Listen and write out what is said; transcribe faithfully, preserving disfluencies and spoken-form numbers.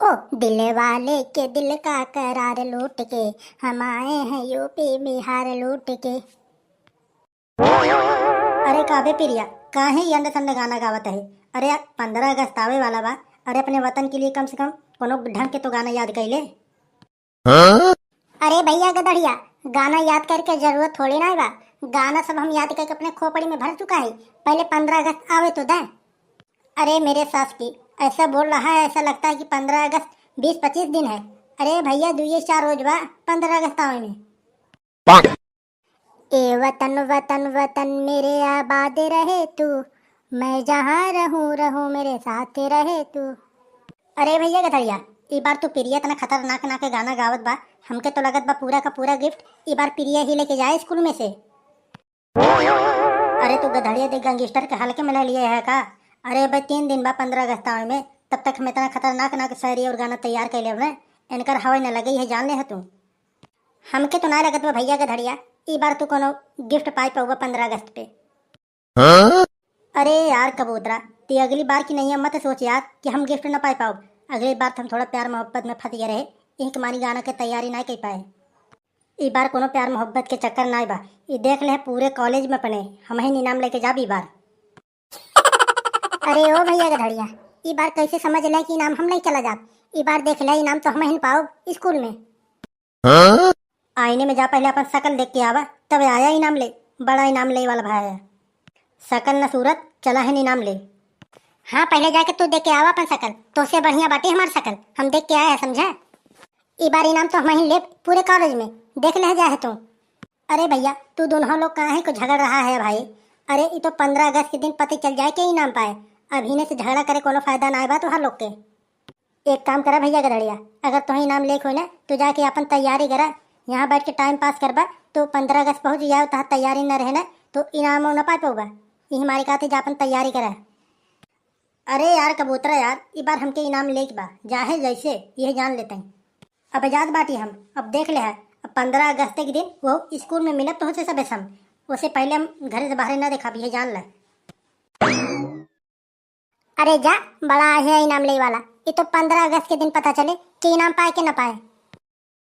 ओ दिल वाले के दिल का करार लूट के, हम आए हैं यूपी बिहार लूट के। अरे काबे प्रिया, काहे ई अंड संड गाना गावत है? अरे यार, पन्द्रह अगस्त आवे वाला बा। अरे अपने वतन के लिए कम से कम कोनो ढंग के तो गाना याद कर ले। अरे भैया गदड़िया, गाना याद करके जरूरत थोड़ी ना बा। गाना सब हम याद करके अपने खोपड़ी में भर चुका है। पहले पन्द्रह अगस्त आवे तो दे। अरे मेरे सास की, ऐसा बोल रहा है, ऐसा लगता है कि पन्द्रह अगस्त बीस पच्चीस दिन है। अरे भैया, दुइये चार रोज बा पन्द्रह अगस्त आवे में। ए वतन, वतन, वतन मेरे, आबाद रहे तू, मैं जहाँ रहूँ, रहूँ, मेरे साथ रहे तू। अरे भैया गदड़िया, ई बार तू प्रिया इतना खतरनाक ना के गाना गावत बा, हमके तो लगत बा पूरा का पूरा गिफ्ट ई बार प्रिया ही लेके जाए स्कूल में से। अरे तू गधड़िया दे गैंगस्टर के हल्के में ले लिए है का? अरे भाई, तीन दिन बा पन्द्रह अगस्त आवे में, तब तक हम इतना खतरनाक ना के शायरी और गाना तैयार कर ले, इनकर हवा न लगे, ये जान ले है तू। हमके तो ना लगत बा भैया गधड़िया, ई बार तू कोनो गिफ्ट पाई पाउबा पन्द्रह अगस्त पे। अरे यार कबूतरा, ते अगली बार की नैया मत सोच यार कि हम गिफ्ट ना पाई पाउब। अगली बार तो हम थोड़ा प्यार मोहब्बत में फंस गए रहे, इनके मानी गाना के तैयारी ना कर पाए। ई बार कोनो प्यार मोहब्बत के चक्कर ना बा। ई देख ले पूरे कॉलेज में अपने हम ही इनाम लेके जाब ई बार। अरे ओ भैया गधड़िया, ई बार कैसे समझ ले कि इनाम हम नहीं चला जाब? ई बार देख ले इनाम तो हम ही पाउब स्कूल में। आईने में जा पहले अपन शकल देख के आवा, तब आया इनाम ले। बड़ा इनाम ले वाला भाई है। शकल न सूरत, चला है इनाम ले। हाँ, पहले जाके तू देख के आवा अपन शकल, तोसे बढ़िया बाटे हमार शकल, हम देख के आया है, समझा? ई बार इनाम तो हम ही लेब पूरे कॉलेज में, देख ले जाए तू। अरे भैया, तू दोनों लोग काहे को झगड़ रहा है भाई? अरे ई तो पन्द्रह अगस्त के दिन पता चल जाए के इनाम पाए। अभी ने से झगड़ा करे कोनो फायदा ना बा तुहार लोग के। एक काम करा भैया गदड़िया, अगर तोहे इनाम लेके होई ना तो जाके अपन तैयारी करा। यहाँ बैठ के टाइम पास करबा तो पन्द्रह अगस्त पहुँच जाओ, तहार तैयारी न रहे ना तो इनाम न पा पउबा। यही मारे कहते जा अपन तैयारी करा। अरे यार कबूतरा यार, ई बार हमके इनाम लेके बा, जाहे जैसे यह जान लेते हैं। अब जात बाटी हम, अब देख ले है, अब पन्द्रह अगस्त के दिन वो स्कूल में मिलब तो होते सबे सम, उसे पहले हम घर से बाहर ना देखा, यह जान ले। अरे जा, बड़ा है इनाम ले वाला, ये तो पन्द्रह अगस्त के दिन पता चले कि इनाम पाए कि ना पाए।